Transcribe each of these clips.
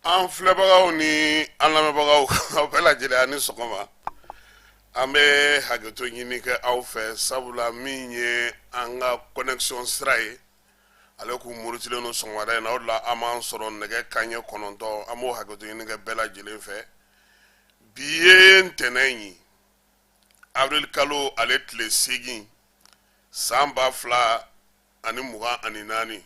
An filɛbagaw ni an lamɛnbagaw, aw bɛɛ lajɛlen a ni sɔgɔma. An bɛ hakɛto ɲini kɛ aw fɛ, sabula min ye an ka connexion sira ye, ale kun murutilen don sɔgɔmada in na. O de la an m'an sɔrɔ nɛgɛ kanɲɛ 9. An b'o hakɛto ɲini kɛ bɛɛ lajɛlen fɛ. Bi ye ntɛnɛn ye, avril kalo ale tile 8, san 2024.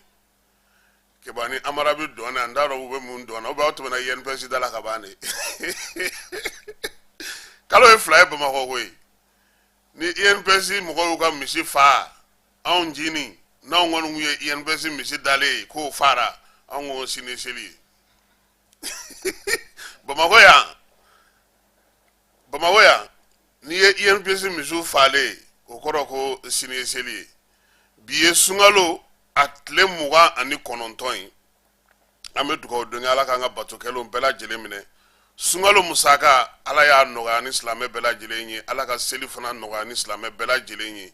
Keba ni Amara bɛ dɔn na, n t'a dɔn u bɛ mun dɔn na. Ou bien aw tɛmɛna INPS da la ka ban de. Kalo ye 2 ye Bamakɔ koyi. Ni INPS mɔgɔw y'u ka misi faa, anw jini n'anw kɔni kun ye INPS misi dalen ye k'o faara, anw ko sini ye seli ye Bamakɔ yan. Bamakɔ yan, n'i ye INPS misiw faalen ye, o kɔrɔ ko sini ye seli ye. Bi ye sunkalo a tile 29 ye. An bɛ dugawu don kɛ, Ala k'an ka bato kɛlenw bɛɛ lajɛlen minɛ. Sunkalo musaka, Ala y'a nɔgɔya ni silamɛ bɛɛ lajɛlen ye. Ala ka seli fana nɔgɔya ni silamɛ bɛɛ lajɛlen ye.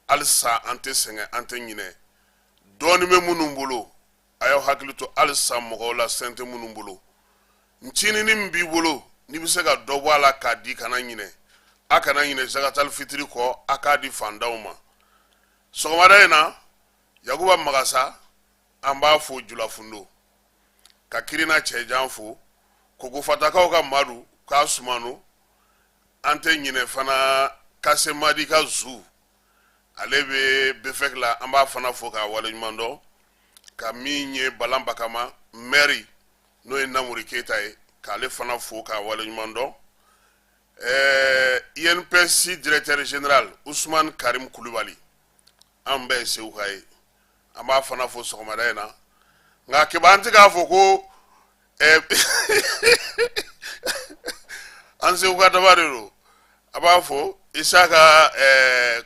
Halisa an tɛ sɛgɛn, an tɛ ɲinɛ. Dɔɔnin bɛ minnu bolo, a y'aw hakili to halisa mɔgɔw la, sɛn tɛ minnu bolo. Ncininin min b'i bolo, n'i bɛ se ka dɔ bɔ a la k'a di, kana ɲinɛ. A kana ɲinɛ zakatali fitiri kɔ, a k'a di fantanw ma. Sɔgɔmada in na, Yakuba Magasa, an b'a fo Julafundo ka Kirina Cɛjan fo, Kokofatakaw ka Madu k'a Sumano. An tɛ ɲinɛ fana Kasemadi ka zu, ale bɛ befɛk la, an b'a fana fo k'a waleɲuman dɔn. Ka min ye Balan Bakama mɛri, n'o ye Namori Keyita ye, k'ale fana fo k'a waleɲuman dɔn. INPS directeur général Usumani Karim Kulubali, an bɛɛ ye Seguka ye, an b'a fana fo sɔgɔmada in na. Nka Keba, an tɛ k'a fɔ ko an Seguka daba de don. A b'a fɔ Isaka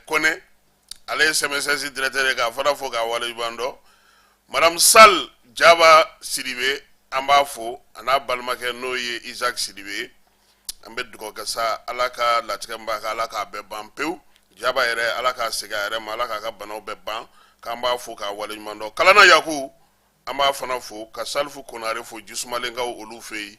Kɔnɛ, ale ye CMSS directeur ye, k'a fana fo k'a waleɲuman dɔn. Madame Sall Jaba Sidibe, an b'a fo, a n'a balimakɛ n'o ye Isaac Sidibe ye. An bɛ dugawu kɛ sa, Ala ka latigɛ min b'a kan, Ala k'a bɛɛ ban pewu. Jaba yɛrɛ, Ala k'a segin a yɛrɛ ma, Ala k'a ka banaw bɛɛ ban. K'an b'a fo k'a waleɲuman dɔn. Kalana Yaku, an b'a fana fo, ka Salifu Konare fo Jisumalenkaw olu fɛ yen.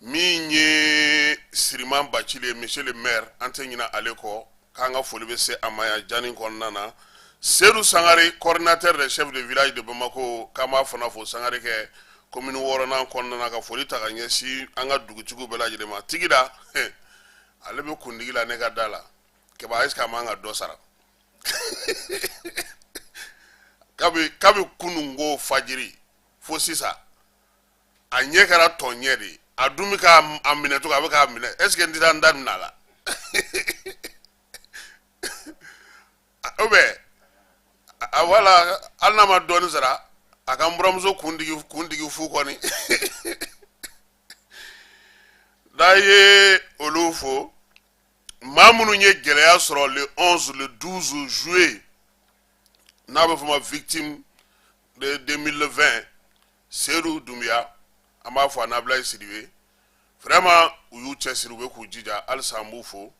Min ye Siriman Bacili ye, monsieur le maire, an tɛ ɲinɛ ale kɔ, k'an ka foli bɛ se a ma yan jani kɔnɔna na. Sedu Sangare, coordinateur des chefs de village de Bamako, k'an b'a fana fo. Sangare kɛ commune wɔɔrɔnan kɔnɔna na, ka foli ta ka ɲɛsin an ka dugutigiw bɛɛ lajɛlen ma. Tigida, ale bɛ kundigi la ne ka da la. Kɛba, est ce que a man ka dɔ sara? Kabi kununko fajiri fo sisan, a ɲɛ kɛra tɔn ɲɛ de ye. A dun bɛ k'a minɛ cogo, a bɛ k'a minɛ. Est ce que n tɛ taa n da minɛ a la? Ou bien a wala, hali n'a ma dɔɔnin sara, a ka n buramuso kundigi fu kɔni. N'a ye olu fo, maa minnu ye gɛlɛya sɔrɔ le 11, le 12 juillet, n'a bɛ fɔ o ma victime de 2020, Seydou Doumbia, an b'a fɔ a n'Ablaye Sidibe, vraiment u y'u cɛsiri, u bɛ k'u jija halisa, an b'u fo.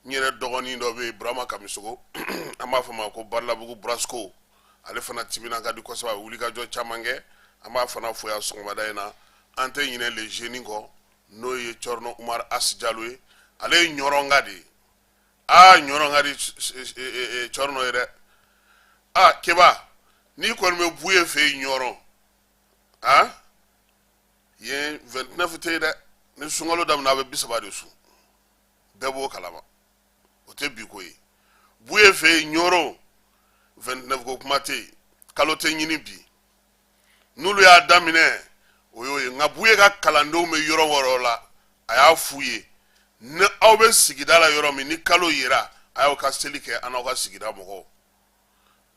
N yɛrɛ dɔgɔnin dɔ bɛ yen, Burama Kamisogo, an b'a fɔ ma ko Balabugu Burasiko, ale fana timinan ka di kosɛbɛ, a bɛ wulikajɔ caman kɛ, an b'a fana fo yan sɔgɔmada in na. An tɛ ɲinɛ le jeune kɔ, n'o ye Cɔrɔnɔ Umar Asi Jalo ye. Ale ye ɲɔrɔnka de ye. Aa, ɲɔrɔn ka di Cɔrɔnɔ ye dɛ. Aa Keba, n'i kɔni bɛ Buye fɛ yen, ɲɔrɔn, aa yen 29 tɛ yen dɛ. Ni sunkalo daminɛ, a bɛ 30 de sun, bɛɛ b'o kalama, o tɛ bi ko ye. Buye fɛ yen ɲɔrɔn, 29 ko kuma tɛ yen, kalo tɛ ɲini bi. N'olu y'a daminɛ, o y'o ye. Nka Buye ka kalandenw bɛ yɔrɔ o yɔrɔ la, a y'a f'u ye, ni aw bɛ sigida la yɔrɔ min, ni kalo yera, a y'aw ka seli kɛ an n'aw ka sigida mɔgɔw.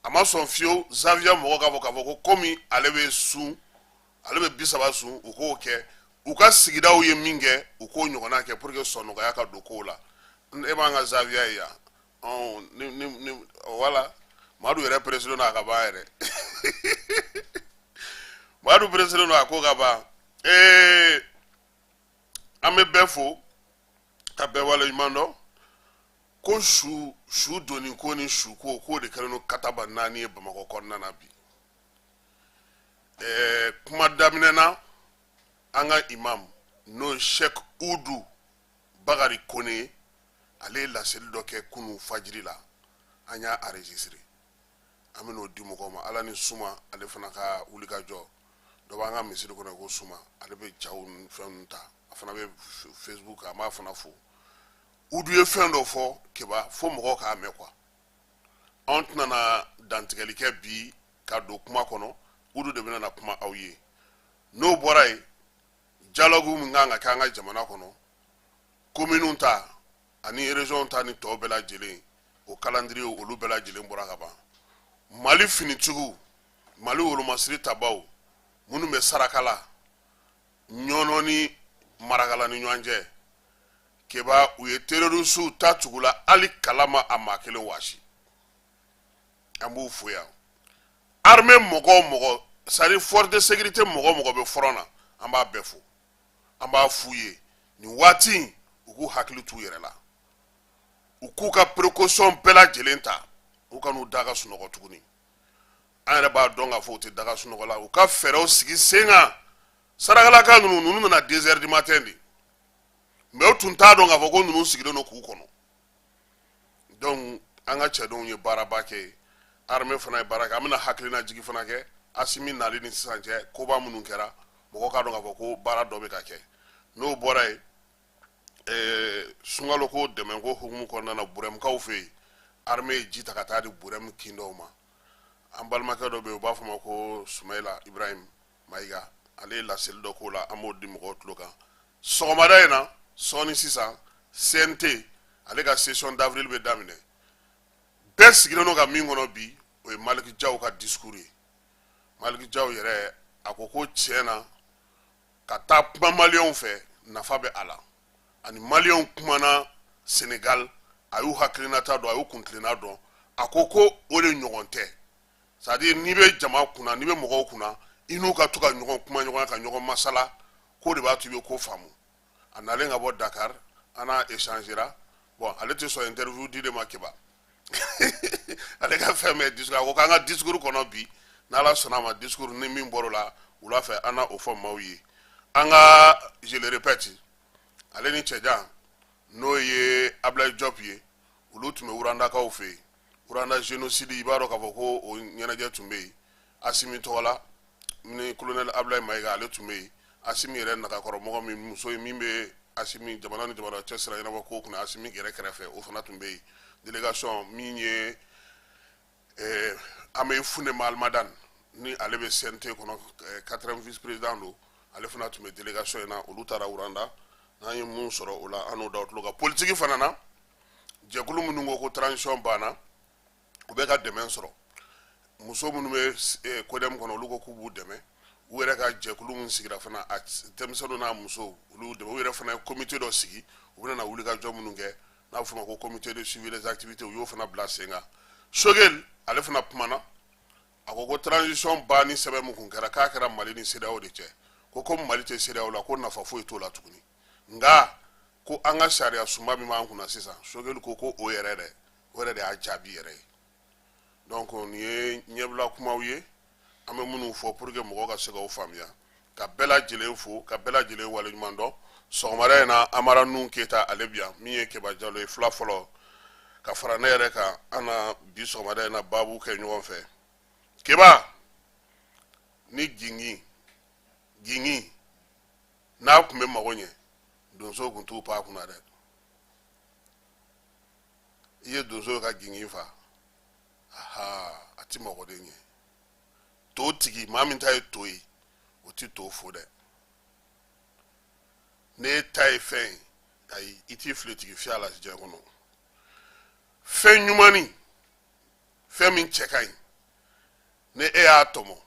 A ma sɔn fiyewu zawiya mɔgɔ k'a fɔ ko komi ale bɛ sun, ale bɛ 30 sun, u k'o kɛ. U ka sigidaw ye min kɛ, u k'o ɲɔgɔnna kɛ pour que sɔnnɔgɔya ka don kow la. E b'an ka zawiya ye yan, ni wala Madu yɛrɛ président a ka ban yɛrɛ. Madu président a ko ka ban. Ee, an bɛ bɛɛ fo ka bɛɛ waleɲuman dɔn. Ko su doni ko ni su ko, k'o de kɛlen don kataba naani ye Bamakɔ kɔnɔna na bi. Kuma daminɛ na, an ka imam, n'o ye Sheikh Udu Bakari Kone, ale ye laseli dɔ kɛ kunun fajiri la, an y'a enregistré, an bɛn'o di mɔgɔw ma. Ala ni suma, ale fana ka wulikajɔ dɔ b'an ka misiri kɔnɔ ko suma, ale bɛ jaw ni fɛn ninnu ta, a fana bɛ Facebook, an b'a fana fo. Udu ye fɛn dɔ fɔ Keba, fo mɔgɔw k'a mɛn quoi. Anw tɛna na dantigɛli kɛ bi ka don kuma kɔnɔ, Udu de bɛna na kuma aw ye. N'o bɔra yen, dialogue min kan ka kɛ an ka jamana kɔnɔ, kominiw ta ani région ta ni tɔw bɛɛ lajɛlen, o calendrier olu bɛɛ lajɛlen bɔra ka ban. Mali finitigiw, Mali wolomasiri tabaw minnu bɛ saraka la Ɲɔnɔ ni Marakala ni ɲɔgɔn cɛ, Keba, u ye terroristew ta tugu la, hali kala ma a maa kelen waasi. An b'u fo yan. Armée mɔgɔ o mɔgɔ, c'est à dire force de sécurité mɔgɔ o mɔgɔ bɛ front na, an b'a bɛɛ fo. An b'a f'u ye nin waati in, u k'u hakili t'u yɛrɛ la, u k'u ka précaution bɛɛ lajɛlen ta, u kan'u da ka sunɔgɔ tuguni. An yɛrɛ b'a dɔn k'a fɔ u tɛ da ka sunɔgɔ la, u ka fɛɛrɛw sigi sen kan. Sarakalaka ninnu nana 2 heures du matin de, mais u tun t'a dɔn k'a fɔ ko ninnu sigilen don k'u kɔnɔ. Donc an ka cɛdenw ye baaraba kɛ, armée fana ye baara kɛ. An bɛna hakilina jigi fana kɛ Asimi nali ni sisan cɛ, koba minnu kɛra, mɔgɔ k'a dɔn k'a fɔ ko baara dɔ bɛ ka kɛ. N'o bɔra yen, sunkalo ko dɛmɛ ko hukumu kɔnɔna na, Burɛmukaw fɛ yen, armée ye ji ta ka taa di Burɛmu kin dɔw ma. An balimakɛ dɔ bɛ yen, u b'a fɔ ma ko Sumayila Ibrahim Mayiga, ale ye laseli dɔ k'o la, an b'o di mɔgɔw tulo kan sɔgɔmada in na. Sɔɔni sisan, CNT ale ka session d'avril bɛ daminɛ. Bɛɛ sigilen don ka min kɔnɔ bi, o ye Maliki Jaw ka discours ye. Maliki Jaw yɛrɛ a ko ko tiɲɛ na, ka taa kuma maliyɛnw fɛ, nafa bɛ a la. Ani maliyɛnw kumana Senegal, a y'u hakilinata dɔn, a y'u kuntilenna dɔn. A ko ko o de ɲɔgɔn tɛ, c'est à dire n'i bɛ jama kunna, n'i bɛ mɔgɔw kunna, i n'u ka to ka ɲɔgɔn kuma ɲɔgɔn ka ɲɔgɔn masala, k'o de b'a to i bɛ ko faamu. A nalen ka bɔ Dakar, An n'a échangera. Bon, ale tɛ sɔn interview di de ma. Keba, ale ka fɛn bɛɛ discours. A ko k'an ka discours kɔnɔ bi, n'Ala sɔnna a ma, discours ni min bɔr'o la wula fɛ, an na o fɔ maaw ye. An ka, je le répète, ale ni cɛjan, n'o ye Ablaye Diop ye, olu tun bɛ Rwandakaw fɛ yen. Rwanda génocide, i b'a dɔn k'a fɔ ko o ɲɛnajɛ tun bɛ yen Asimi tɔgɔ la ni colonel Ablaye Mayiga, ale tun bɛ yen. Asimi yɛrɛ nagakɔrɔmɔgɔ min muso ye, min bɛ Asimi jamana ni jamana cɛ sira ɲɛnabɔ ko kunna Asimi yɛrɛ kɛrɛfɛ, o fana tun bɛ yen. Délégation min ye an bɛ Fune Mahamadan ni ale bɛ CNT kɔnɔ, quatrième vice président don, ale fana tun bɛ délégation in na. Olu taara Rwanda. N'an ye mun sɔrɔ o la, an n'o da o tulo kan. Politiki fana na, jɛkulu minnu ko ko transition banna, u bɛ ka dɛmɛ sɔrɔ. Muso minnu bɛ CODEM kɔnɔ, olu ko k'u b'u dɛmɛ. U yɛrɛ ka jɛkulu min sigira fana, a denmisɛnninw n'a musow, olu dɛmɛ. U yɛrɛ fana ye comité dɔ sigi, u bɛna wulikajɔ minnu kɛ, n'a bɛ f'o ma ko comité de suivi des activités, u y'o fana bila sen kan. Choguel, ale fana kumana. A ko ko transition banni sɛbɛn min kun kɛra, k'a kɛra Mali ni CEDEAO de cɛ, ko komi Mali tɛ CEDEAO la, ko nafa foyi t'o la tuguni. Nka ko an ka sariya sunba min b'an kunna sisan, Choguel ko ko o yɛrɛ dɛ, o yɛrɛ de y'a jaabi yɛrɛ ye. Donc nin ye ɲɛbila kumaw ye, an bɛ minnu fɔ pour que mɔgɔw ka se k'o faamuya. Ka bɛɛ lajɛlen fo, ka bɛɛ lajɛlen waleɲuman dɔn. Sɔgɔmada in na, Amara Nun Keyita, ale bi yan, min ye Keba Jalo ye, fila fɔlɔ ka fara ne yɛrɛ kan, an na bi sɔgɔmada in na baabu kɛ ɲɔgɔn fɛ. Keba, ni gingin gingin n'a tun bɛ mago ɲɛ, donsow tun t'u pan a kunna dɛ. I ye donso ka gingin fa, aha, a ti mago de ɲɛ. To tigi, maa min ta ye to ye, o ti to fo dɛ. N'e ta ye fɛn ye, ayi, i t'i filetigi fiyɛ a la diɲɛ kɔnɔ. Fɛn ɲumanni, fɛn min cɛ ka ɲi, ni e y'a tɔmɔ,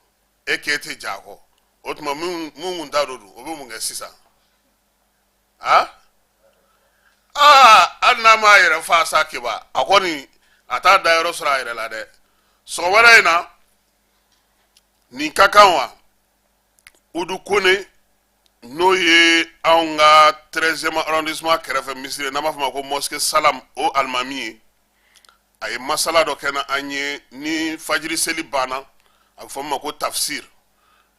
e k'e tɛ ja a kɔ, o tuma mun kun ta don, o bɛ mun kɛ sisan? A aa, hali n'a m'a yɛrɛ fa sa, Keba, a kɔni a t'a dayɔrɔ sɔrɔ a yɛrɛ la dɛ. Sɔgɔmada in na, nin ka kan wa? Udu Kone, n'o ye anw ka 13e arrondissement kɛrɛfɛ misiri, n'an b'a fɔ ma ko mosquée Salam, o alimami ye, a ye masala dɔ kɛ na an ye ni fajiri seli banna, a bɛ fɔ min ma ko tafsir.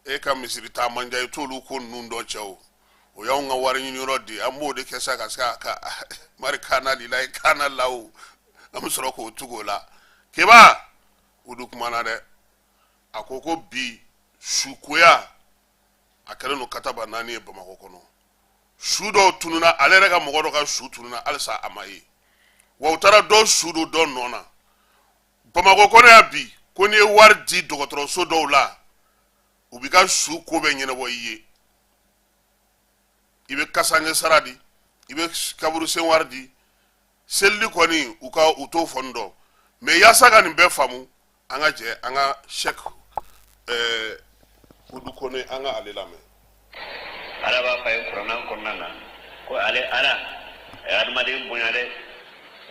E ka misiri taa man diya, i t'olu ko ninnu dɔn. Cɛw, o y'anw ka wari ɲini yɔrɔ de ye. An b'o de kɛ sa ka se ka mari kana lila kana lawo, an bɛ sɔrɔ k'o tugu o la. Keba, Udu kumana dɛ. A ko ko bi sukoya a kɛlen don kataba naani ye Bamakɔ kɔnɔ. Su dɔw tununa, ale yɛrɛ ka mɔgɔ dɔ ka su tununa, halisa a ma ye. Wa u taara dɔ su don dɔ nɔ na Bamakɔ kɔnɔ yan bi, ko n'i ye wari di dɔgɔtɔrɔso dɔw la, u b'i ka su ko bɛɛ ɲɛnabɔ i ye. I bɛ kasange sara di, i bɛ kaburusen wari di, selili kɔni u ka u t'o fɔ dɔn. Mais yaasa ka nin bɛɛ faamu, an ka jɛ an ka Sɛk Udu Kone, an ka ale lamɛn. Ala b'a fɔ a ye kuranna kɔnɔna na ko ale Ala a ye adamaden bonya dɛ,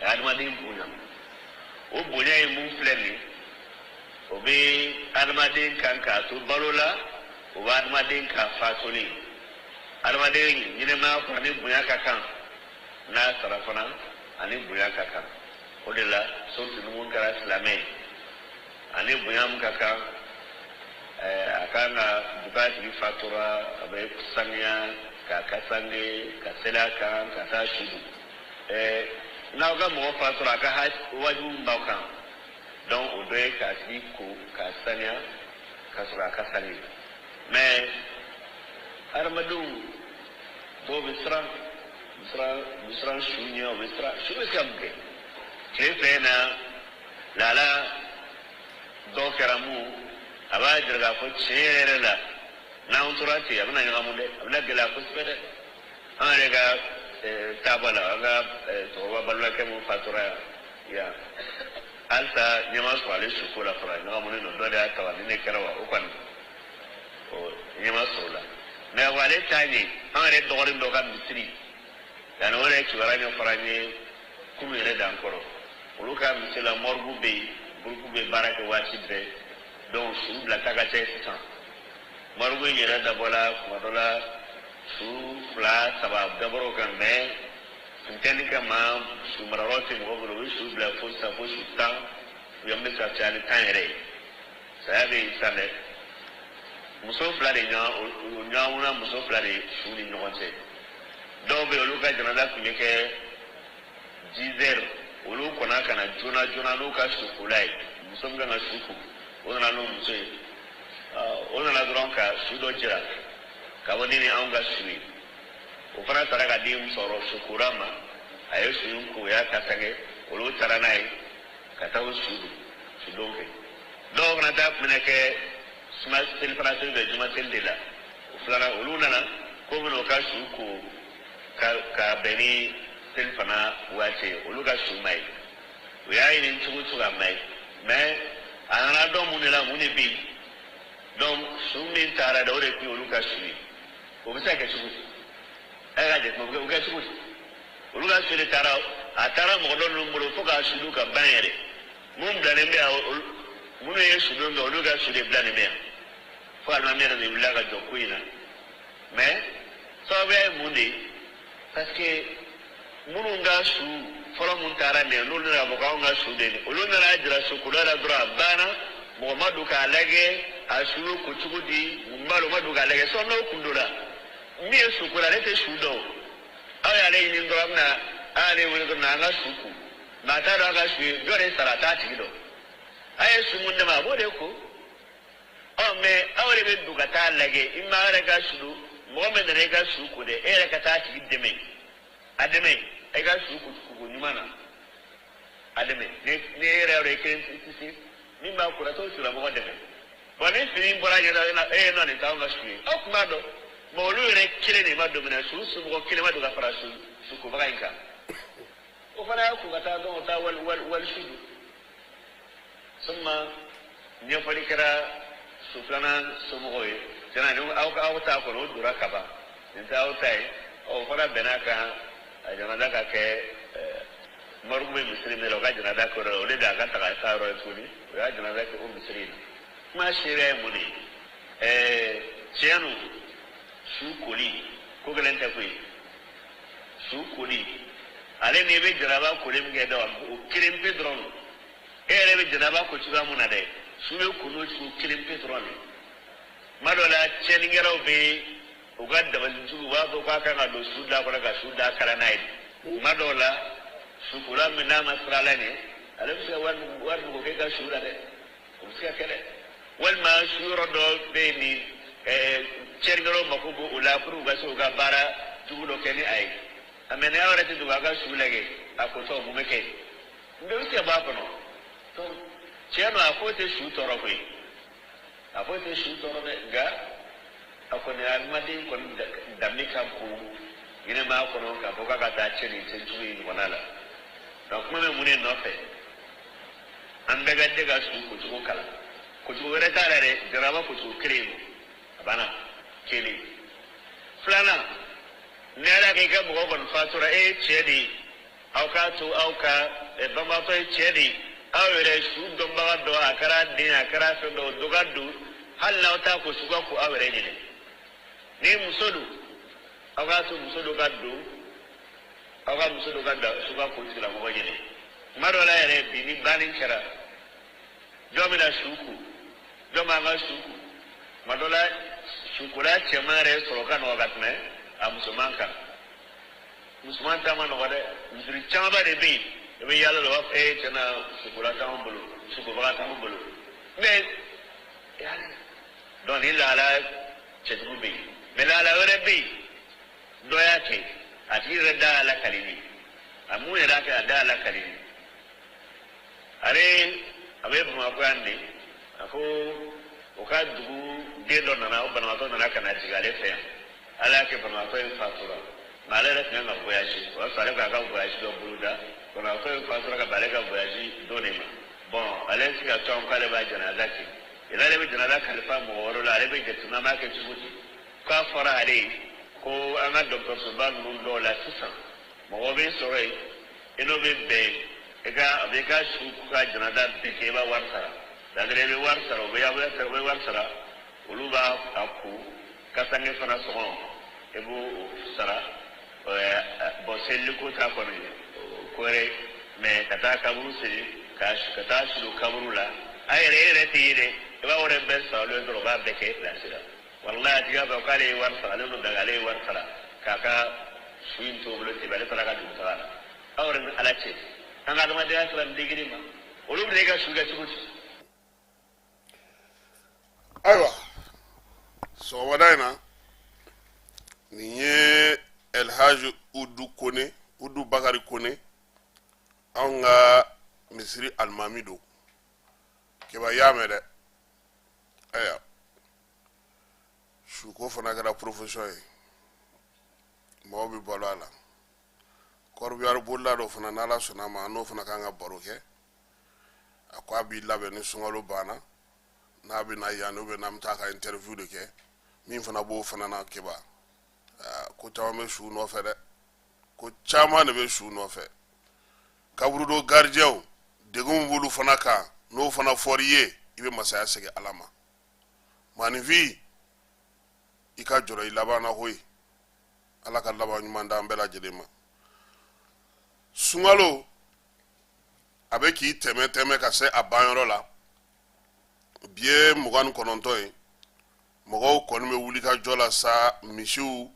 a ye adamaden bonya. O bonya ye mun filɛ nin, o bɛ adamaden kan k'a to balo la, o bɛ adamaden kan fatuli. Adamaden ɲɛnɛmaya kɔnɔ, ni bonya ka kan, n'a sara fana, ani bonya ka kan. O de la, surtout ni mun kɛra silamɛ ye, ani bonya min ka kan, a kan ka dugu tigi fatura, a bɛ saniya k'a kasange, ka seli a kan, ka taa su don. N'aw ka mɔgɔ fatura, a ka wajibu min b'aw kan, donc o dɔ ye k'a tigi ko k'a saniya ka sɔrɔ a ka sange. Mais hadamadenw dɔw bɛ siran, u bɛ siran su ɲɛ, u bɛ siran su bɛ se ka mun kɛ tile fɛ na. Lala dɔw kɛra mun, a b'a jira k'a fɔ tiɲɛ yɛrɛ yɛrɛ la, n'an tora ten, a bɛna ɲagamu dɛ, a bɛna gɛlɛya kosɛbɛ dɛ. An yɛrɛ ka taaba la, an ka cɛkɔrɔba balimakɛ mun fatura yan, halisa ɲɛ ma sɔrɔ ale suko la fɔlɔ, ɲagamunen don. Dɔ de y'a ta wa, ni ne kɛra wa, o kɔni o ɲɛ ma sɔrɔ o la. Mais wa ale ta ɲɛ, an yɛrɛ dɔgɔnin dɔ ka misiri yanni, o yɛrɛ kibaruya ɲɛfɔra an ye kunun yɛrɛ dan kɔrɔ. Olu ka misiri la, morgue bɛ yen, groupe bɛ baara kɛ waati bɛɛ, donc su bilata ka ca sisan. Morgue in yɛrɛ dabɔla, kuma dɔ la su fila saba dabɔra o kan, mais Funteni kama su marayɔrɔ tɛ mɔgɔ bolo, u bɛ su bila fo sisan fo su 10, u bɛ se ka caya ni 10 yɛrɛ ye. Saya bɛ yen sisan dɛ. Muso fila de ɲɔgɔn ɲɔgɔn muso fila de su ni ɲɔgɔn cɛ. Dɔw bɛ yen, olu ka janaja tun bɛ kɛ 10 heures, olu kɔnna ka na joona joona n'u ka sukola ye. Muso min kan ka su ko, o nana n'o muso ye. O nana dɔrɔn ka su dɔ jira k'a fɔ ni ni anw ka su ye. O fana taara ka di musokɔrɔ sukola ma, a ye su in ko, o y'a kasange, olu taara n'a ye ka taa o su don sudon kɛ. Dɔw fana ta tun bɛna kɛ suma selifana seli fɛ, juma seli de la. O filanan, olu nana ko bɛna o ka su ko ka bɛn ni selifana waati ye, olu ka su ma ye. U y'a ɲini cogo cogo a ma ye, mais a nana dɔn mun de la, mun de bɛ yen. Donc su min taara dɛ, o de tun ye olu ka su ye. O bɛ se ka kɛ cogo di? A y'a jateminɛ, o bɛ kɛ cogo di? Olu ka su de taara, a taara mɔgɔ dɔ ninnu bolo fo k'a su dun ka ban yɛrɛ. Mun bilalen bɛ yan, minnu ye sudon kɛ, olu ka su de bilalen bɛ yan fo alimami yɛrɛ de wulila ka jɔ ko in na. Mais sababuya ye mun de ye? Parce que minnu ka su fɔlɔ mun taara nin ye, n'olu nana fɔ k'anw ka su de ye, olu nana jira sukola la dɔrɔn a banna. Mɔgɔ ma don k'a lajɛ a su bɛ ko cogo di, mun b'a la, o ma don k'a lajɛ. Sɔn n'o kun donna, min ye sukola, ale tɛ su dɔn. Aw y'ale ɲini dɔrɔn, a bɛna a y'ale wele dɔrɔn an ka su ko, mais a t'a dɔn a ka su ye jɔn de sara, a t'a tigi dɔn. A ye su mun d'a ma, a b'o de ko. Ɔ mais aw de bɛ don ka taa lajɛ, i ma yɛrɛ ka su don, mɔgɔ min nana i ka su ko dɛ, e yɛrɛ ka taa tigi dɛmɛ, a dɛmɛ i ka su ko ko ɲuman na, a dɛmɛ. Ni e yɛrɛ y'a dɔn i kelen tɛ se, min b'a ko la, t'o tigilamɔgɔ dɛmɛ. Bon ni fini bɔra ɲɛ na, e ye nɔ nin t'anw ka su ye, aw tun b'a dɔn. Mais olu yɛrɛ kelen de ma don minɛ, su somɔgɔ kelen ma don ka fara su sukobaga in kan. O fana y'a ko ka taa dɔn, o taa wali wali wali su don. Sɔgɔma ɲɛfɔli kɛra su filanan somɔgɔw ye, tiɲɛna ni aw ta kɔnɔ o donna ka ban, nin tɛ aw ta ye. Ɔ o fana bɛn'a kan a janaja ka kɛ morgue bɛ misiri min na, o ka janaja kɛ o yɔrɔ la, o de a ka ta ka taa yɔrɔ ye tuguni, o y'a janaja kɛ o misiri in na. Kuma seereya ye mun de ye? Tiɲɛ don, su koli ko gɛlɛn tɛ koyi. Su koli ale ni i bɛ janaba koli min kɛ dɛ, o kelen pe dɔrɔn don. E yɛrɛ bɛ janaba ko cogoya mun na dɛ, su bɛ ko n'o cogo kelen pe dɔrɔn de. Tuma dɔ la tiɲɛnikɛlaw bɛ u ka dabali jugu, u b'a fɔ k'a kan ka don su da kɔnɔ ka su da kala n'a ye. Tuma dɔw la sukola min n'a ma siran ala ɲɛ, ale bɛ se ka wari dogo k'e ka su la dɛ, o bɛ se ka kɛ dɛ. Walima su yɔrɔ dɔ bɛ yen ni tiɲɛnikɛlaw mako b'o la pour u ka se k'u ka baara jugu dɔ kɛ ni a ye. Mais ni aw yɛrɛ tɛ dogo a ka su lajɛ, a kotɔ mun bɛ kɛ? N bɛɛ bɛ se ka bɔ a kɔnɔ. Donc tiɲɛ don, a foyi tɛ su tɔɔrɔ koyi, a foyi tɛ su tɔɔrɔ dɛ, nka a kɔni adamaden kɔni danbe ka bon ɲɛnɛmaya kɔnɔ k'a fɔ k'a ka taa cɛ ni cɛ jugu in ɲɔgɔnna la. Donc kuma bɛ mun de nɔfɛ? An bɛɛ ka den ka su kocogo kalan, kocogo wɛrɛ t'a la dɛ, jaraba kocogo kelen don, a banna. Kelen filanan, ni ala k'i ka mɔgɔ kɔni fatura, e ye cɛ de ye, aw k'a to aw ka banbaatɔ ye cɛ de ye, aw yɛrɛ su dɔnbaga dɔ, a kɛra den, a kɛra fɛn dɔ, dɔ ka don, hali n'aw t'a ko su ka ko aw yɛrɛ ɲinɛ. Ni muso don, aw k'a to muso dɔ ka don, aw ka muso dɔ ka da su ka ko tigilamɔgɔ ɲinɛ. Tuma dɔ la yɛrɛ bi ni banni kɛra, jɔn bɛna su ko, jɔn b'an ka su ko? Tuma dɔ la sukola cɛman yɛrɛ sɔrɔ ka nɔgɔ ka tɛmɛ a musoman kan. Musoman ta ma nɔgɔ dɛ, misiri camanba de bɛ yen, i bɛ yaala la, u b'a fɔ ee tiɲɛna sukola t'anw bolo, sukobaga t'anw bolo. Mais donc ni lahala cɛjugu bɛ yen, mais lahala wɛrɛ bɛ yen, dɔ y'a kɛ, a tigi yɛrɛ da y'a lakali ni a mun yɛrɛ y'a kɛ, a da y'a lakali ni ale a bɛ Bamakɔ yan de, a ko o ka dugu den dɔ nana, o banabaatɔ nana ka na jigin ale fɛ yan. Ala y'a kɛ banabaatɔ in fatura, mais ale yɛrɛ tun kan ka voyage, o y'a sɔrɔ ale k'a ka voyage dɔ boloda, banabaatɔ in fatura ka bɛn ale ka voyage don de ma. Bon ale tɛ se ka to yan k'ale b'a janaja kɛ, yɛlɛ ale bɛ janaja kalifa mɔgɔ wɛrɛ la, ale bɛ jateminɛ an b'a kɛ cogo di? K'a fɔra ale ye ko an ka dɔgɔtɔrɔsoba ninnu dɔw la sisan, mɔgɔ bɛ sɔrɔ yen, i n'o bɛ bɛn, i ka a bɛ i ka su ka janaja bɛɛ kɛ, i b'a wari sara. C'est-à-dire i bɛ wari sara, u bɛ wari sara, olu b'a a ko kasange fana sɔngɔ i b'o sara. Bɔn, seliko ta kɔni, ko wɛrɛ, mɛ ka taa kaburu sen ka taa su don kaburu la, a yɛrɛ e yɛrɛ tɛ ye dɛ. I b'a wɛrɛ bɛɛ saralen dɔrɔn, u b'a bɛɛ kɛ pilasi la. Walahi, a tigi b'a fɔ k'ale ye wari sara, ale don daga, ale ye wari sara k'a ka su in to bolo ten, ale taara ka dugu taga la. Aw yɛrɛ ni Ala cɛ, an ka adamadenya sera nin degré ma, olu bɛna e ka su kɛ cogo di? Ayiwa, sɔgɔmada in na, nin ye Elhaji Udu Kone, Udu Bakari Kone, anw ka misiri alimami don. Keba y'a mɛn dɛ. Ayiwa, suko fana kɛra profession ye, mɔgɔw bɛ balo a la. Corbillard bolila dɔ fana, n'Ala sɔnna a ma, an n'o fana kan ka baro kɛ. A ko a b'i labɛn ni sunkalo banna, n'a bɛ na yan, n'u bɛ na, an bɛ taa ka interview de kɛ. Min fana b'o fana na, Keba, ko caman bɛ su nɔfɛ dɛ, ko caman de bɛ su nɔfɛ. Kaburudo garidiɲɛw, degun b'olu fana kan. N'o fana fɔr'i ye, i bɛ masaya segin Ala ma. Maaninfin, i ka jɔrɔ i laban na koyi. Ala ka laban ɲuman d'an bɛɛ lajɛlen ma. Sunkalo a bɛ k'i tɛmɛ tɛmɛ ka se a banyɔrɔ la. Bi ye 29 ye. Mɔgɔw kɔni bɛ wuli ka jɔ la sa. Misiw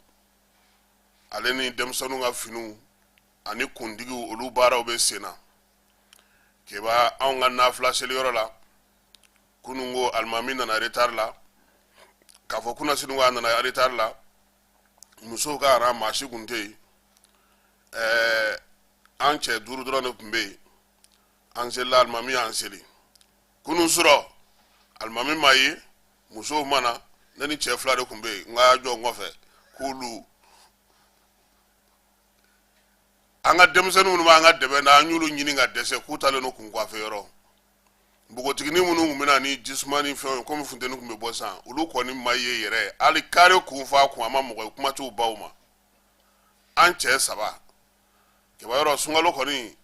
ale ni denmisɛnninw ka finiw ani kundigiw, olu baaraw bɛ sen na. Keba, anw ka nafila seliyɔrɔ la kunun ko alimami nana retard la, k'a fɔ kunasini ko a nana retard la. Musow ka aran maa si kun tɛ yen. An cɛ duuru dɔrɔn de tun bɛ yen. An selila, alimami y'an seli. Kunun surɔ, alimami ma ye, musow ma na, ne ni cɛ fila de tun bɛ yen. N ka jɔ n kɔfɛ k'olu an ka denmisɛnnin minnu b'an ka dɛbɛn na, an y'olu ɲini ka dɛsɛ, k'u talen don kunkafe yɔrɔ. Npogotiginin minnu tun bɛ na ni jisuma ni fɛnw ye, komi funteni tun bɛ bɔ sisan, olu kɔni ma ye yɛrɛ. Hali kare kun fa kun, a ma mɔgɔ ye, kuma t'u baw ma. An cɛ saba, Keba, yɔrɔ sunkalo kɔni,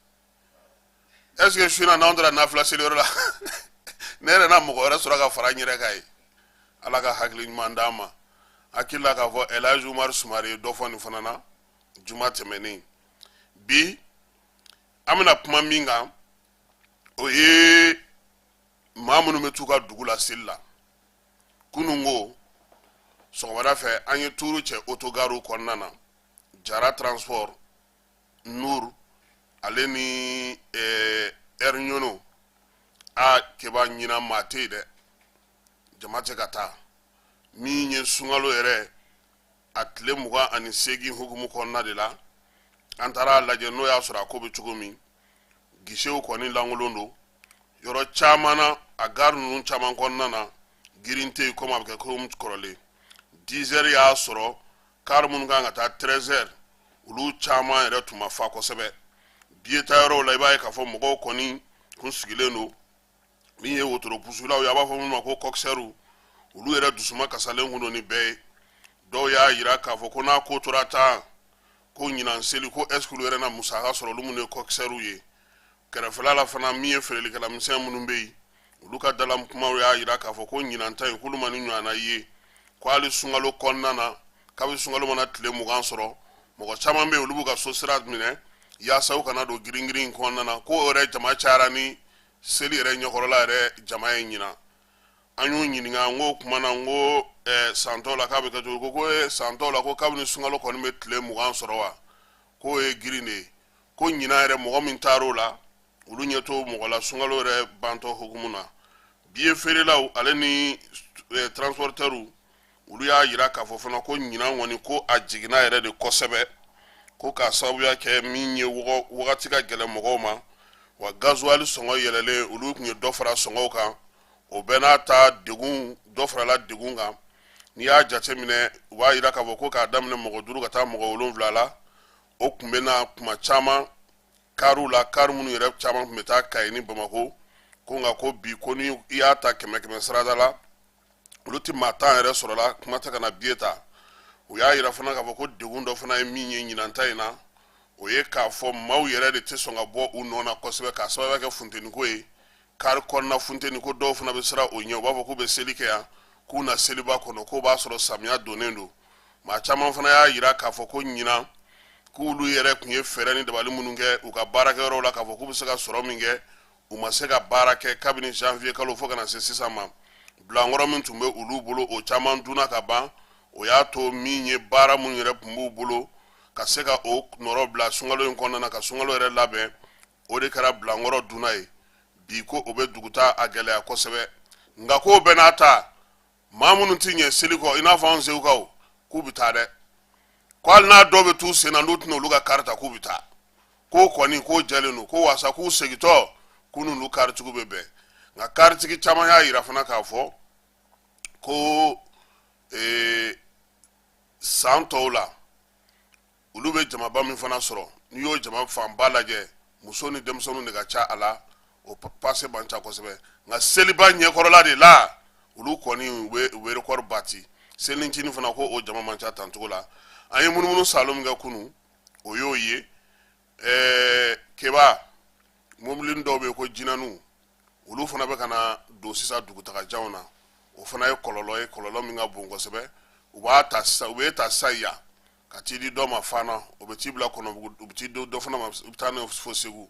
est ce que su in na n'anw taara nafila seliyɔrɔ la, ne yɛrɛ na mɔgɔ wɛrɛ sɔrɔ ka fara n yɛrɛ kan ye? Ala ka hakili ɲuman d'an ma. Hakili la k'a fɔ Elhaji Umaru Sumare ye dɔ fɔ nin fana na juma tɛmɛnen. Bi an bɛna kuma min kan, o ye maa minnu bɛ t'u ka dugu la seli la. Kunun ko sɔgɔmada fɛ, an ye tuuru cɛ otogaru kɔnɔna na, Jara Transport, Nur ale ni Air Ɲɔnɔ. A Keba, ɲinan maa tɛ yen dɛ, jama tɛ ka taa. Min ye sunkalo yɛrɛ a tile 28 hukumu kɔnɔna de la, an taara a lajɛ n'o y'a sɔrɔ a ko bɛ cogo min. Gisew kɔni lankolon don yɔrɔ caman na. A gari ninnu caman kɔnɔna na, girin tɛ yen komi a bɛ kɛ komi kɔrɔlen. 10 heures y'a sɔrɔ, kari minnu kan ka taa 13 heures, olu caman yɛrɛ tun ma fa kosɛbɛ. Biye ta yɔrɔw la, i b'a ye k'a fɔ mɔgɔw kɔni kun sigilen don. Min ye wotoro pusilaw ye, a b'a fɔ minnu ma ko kɔkisɛriw, olu yɛrɛ dusuma kasalen kun don ni bɛɛ ye. Dɔw y'a yira k'a fɔ ko n'a ko tora tan, ko ɲinan seli ko est ce que olu yɛrɛ na musaka sɔrɔ, olu minnu ye kɔkisɛriw ye. Kɛrɛfɛla la fana, min ye feerelikɛla misɛn minnu bɛ yen, olu ka dalan kumaw y'a yira k'a fɔ ko ɲinan ta in, k'olu ma nin ɲɔgɔnna ye, ko hali sunkalo kɔnɔna na, kabi sunkalo mana tile 20 sɔrɔ, mɔgɔ caman bɛ yen, olu b'u ka so sira minɛ yaasa u kana don giringirin in kɔnɔna na, ko o yɛrɛ jama cayara ni seli yɛrɛ ɲɛkɔrɔla yɛrɛ jama ye ɲinan. An y'u ɲininka, n ko kuma na, n ko san tɔw la k'a bɛ kɛ cogo? Ko san tɔw la, ko kabini sunkalo kɔni bɛ tile 20 sɔrɔ wa, k'o ye girin de ye, ko ɲinan yɛrɛ mɔgɔ min taar'o la, olu ɲɛ t'o mɔgɔ la sunkalo yɛrɛ bantɔ hukumu na. Biye feerelaw ale ni transportɛriw, olu y'a yira k'a fɔ fana ko ɲinan kɔni, ko a jiginna yɛrɛ de kosɛbɛ, ko k'a sababuya kɛ min ye, wagati ka gɛlɛn mɔgɔw ma wa, gazuwali sɔngɔ yɛlɛlen, olu tun ye dɔ fara sɔngɔw kan. O bɛɛ n'a ta, degun dɔ farala degun kan. N'i y'a jateminɛ, u b'a yira k'a fɔ ko k'a daminɛ mɔgɔ duuru ka taa mɔgɔ wolonwula la, o tun bɛ na kuma caman kariw la, kari minnu yɛrɛ caman tun bɛ taa Kayi ni Bamakɔ ko. Nka ko bi, ko ni i y'a ta kɛmɛ kɛmɛ sarada la, olu tɛ maa 10 yɛrɛ sɔrɔla, kuma tɛ ka na biye ta. U y'a yira fana k'a fɔ ko degun dɔ fana ye min ye ɲinan ta in na, o ye k'a fɔ maaw yɛrɛ de tɛ sɔn ka bɔ u nɔ na kosɛbɛ, k'a sababuya kɛ funteniko ye, kari kɔnɔna funteni, ko dɔw fana bɛ siran o ɲɛ. U b'a fɔ k'u bɛ seli kɛ yan, k'u na seliba kɔnɔ, k'o b'a sɔrɔ samiya donnen don. Maa caman fana y'a yira k'a fɔ ko ɲinan K'olu yɛrɛ tun ye fɛɛrɛ ni dabali minnu kɛ u ka baarakɛyɔrɔw la k'a fɔ k'u bɛ se ka sɔrɔ min kɛ, u ma se ka baara kɛ kabini janvier kalo fo ka na se sisan ma. Bilankɔrɔ min tun bɛ olu bolo, o caman dunna ka ban. O y'a to min ye baara minnu yɛrɛ tun b'u bolo ka se ka o nɔrɔ bila sunkalo in kɔnɔna na, ka sunkalo yɛrɛ labɛn, o de kɛra bilankɔrɔ dunna ye bi. Ko o bɛ dugutaa a gɛlɛya kosɛbɛ. Nka k'o bɛɛ n'a ta, maa minnu tɛ ɲɛ seli kɔ, i n'a fɔ anw segukaw, k'u bɛ taa dɛ. Ko hali n'a dɔw bɛ t'u sen na, n'u tɛna olu ka kari ta, k'u bɛ taa. K'o kɔni k'o jɛlen don, ko wasa k'u segintɔ k'u n'olu karitigiw bɛ bɛn. Nka karitigi caman y'a yira fana k'a fɔ ko san tɔw la, olu bɛ jamaba min fana sɔrɔ, n'i y'o jama fanba lajɛ, muso ni denmisɛnninw de ka ca a la, o pase man ca kosɛbɛ. Nka seliba ɲɛkɔrɔla de la, olu kɔni u bɛ record bati. Selincinin fana, ko o jama man ca tancogo la. An ye munumunu saalo min kɛ kunun, o y'o ye. Keba, mobili dɔw bɛ yen ko jinaniw, olu fana bɛ ka na don sisan dugutagajanw na. O fana ye kɔlɔlɔ ye, kɔlɔlɔ min ka bon kosɛbɛ. U b'a ta sisan, u bɛ ta sisan yan ka t'i di dɔ ma Fana, o bɛ t'i bila Kɔnɔbugu, u bɛ t'i di dɔ fana ma, u bɛ taa n'o fo Segu.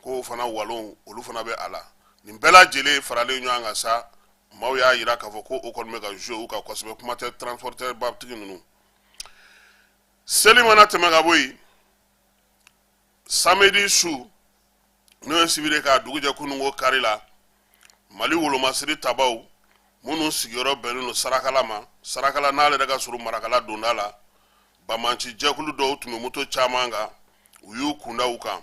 K'o fana walonw, olu fana bɛ a la. Nin bɛɛ lajɛlen faralen ɲɔgɔn kan sa, maaw y'a yira k'a fɔ ko o kɔni bɛ ka jouer u kan kosɛbɛ. Kuma tɛ transporteur batigi ninnu. Seli mana tɛmɛ ka bɔ yen, samedi su, n'o ye sibiri k'a dugujɛ kununko kari la, Mali wolomasiri tabaw minnu sigiyɔrɔ bɛnnen don Sarakala ma, Sarakala n'ale yɛrɛ ka surun Marakala donda la, banbaanci jɛkulu dɔw tun bɛ moto caman kan, u y'u kunda u kan.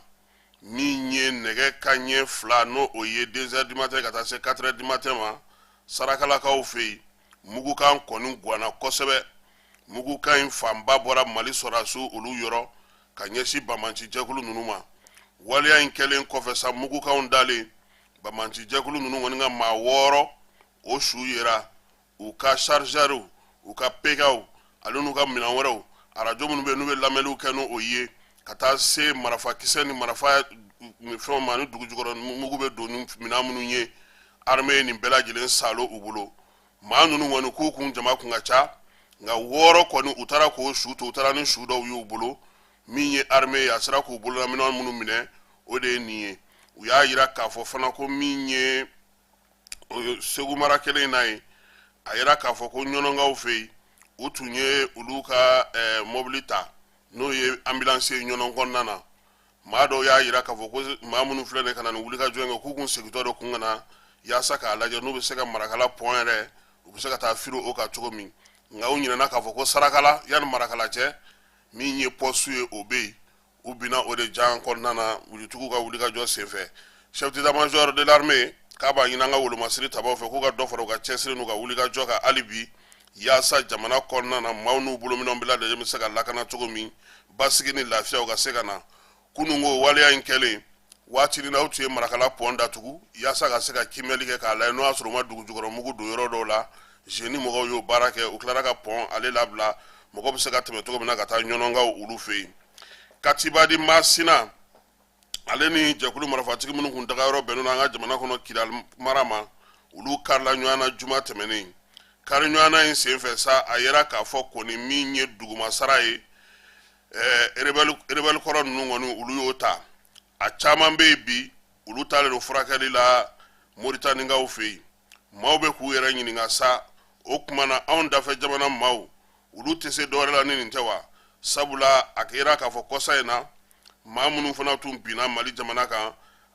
Min ye nɛgɛ kanɲɛ 2, n'o o ye 2 heures du matin ka taa se 4 heures du matin ma, Sarakalakaw fɛ yen, mugukan kɔni gwanna kosɛbɛ. Mugukan in fanba bɔra Mali sɔrɔdasiw olu yɔrɔ ka ɲɛsin banbaanci jɛkulu ninnu ma. Waleya in kɛlen kɔfɛ sa, mugukanw dalen, banbaanci jɛkulu ninnu kɔni ka maa 6, o su yera. U ka chargeurw, u ka PKw, ale n'u ka minɛn wɛrɛw, arajo minnu bɛ yen n'u bɛ lamɛnniw kɛ n'o ye, ka taa se marafakisɛ ni marafa fɛnw ma, ni dugu jukɔrɔ mugu bɛ don ni minɛn minnu ye, armée ye nin bɛɛ lajɛlen salo u bolo. Maa ninnu kɔni, k'u kun jama kun ka ca, nka 6 kɔni, u taara k'o su to, u taara ni su dɔw y'u bolo. Min ye armée ye, a sera k'u bololaminɛn minnu minɛ, o de ye nin ye. U y'a yira k'a fɔ fana ko min ye Segu mara kelen in na ye, a yira k'a fɔ ko Ɲɔnɔnkaw fɛ yen, u tun ye olu ka mobili ta, n'o ye ambulance ye Ɲɔnɔn kɔnɔna na. Maa dɔw y'a yira k'a fɔ ko maa minnu filɛ nin ka na nin wulikajɔ in kɛ, k'u kun segintɔ de kun ka na yaasa k'a lajɛ n'u bɛ se ka Marakala pont yɛrɛ, u bɛ se ka taa firi o kan cogo min. Nka u ɲinɛna k'a fɔ ko Sarakala, yanni Marakala cɛ, min ye poste ye, o bɛ yen. U binna o de jan kɔnɔna na wulitigiw ka wulikajɔ senfɛ. Chef d'état-major de l'armée k'a b'a ɲini an ka wolomasiri tabaw fɛ k'u ka dɔ fara u ka cɛsiri n'u ka wulikajɔ kan hali bi, yaasa jamana kɔnɔna na, maaw n'u bolominɛnw bɛɛ lajɛlen bɛ se ka lakana cogo min, basigi ni lafiyaw ka se ka na. Kununko waleya in kɛlen, waati na u tun ye Marakala pont datugu yaasa ka se ka kiimɛli kɛ k'a lajɛ n'o y'a sɔrɔ u ma dugu jukɔrɔ mugu don yɔrɔ dɔw la. GENIE mɔgɔw y'o baara kɛ, u tilara ka pont ale labila, mɔgɔ bɛ se ka tɛmɛ cogo min na ka taa Ɲɔnɔnkaw olu fɛ yen. Katibadi Masina, ale ni jɛkulu marifatigi minnu kun dagayɔrɔ bɛnnen an ka jamana kɔnɔ Kidali mara ma, olu karila ɲɔgɔn na juma tɛmɛnen. Kari ɲɔgɔn na in senfɛ sa, a yera k'a fɔ kɔni min ye dugumasara ye, rebelle kɔrɔ ninnu kɔni, olu y'o ta. A caman bɛ yen bi, olu taalen don furakɛli la Moritanikaw fɛ yen. Maaw bɛ k'u yɛrɛ ɲininka sa, o tuma na anw dafɛ jamana maaw, olu tɛ se dɔwɛrɛ la ni nin tɛ wa? Sabula a kɛra k'a fɔ kɔsa in na, maa minnu fana tun binna Mali jamana kan,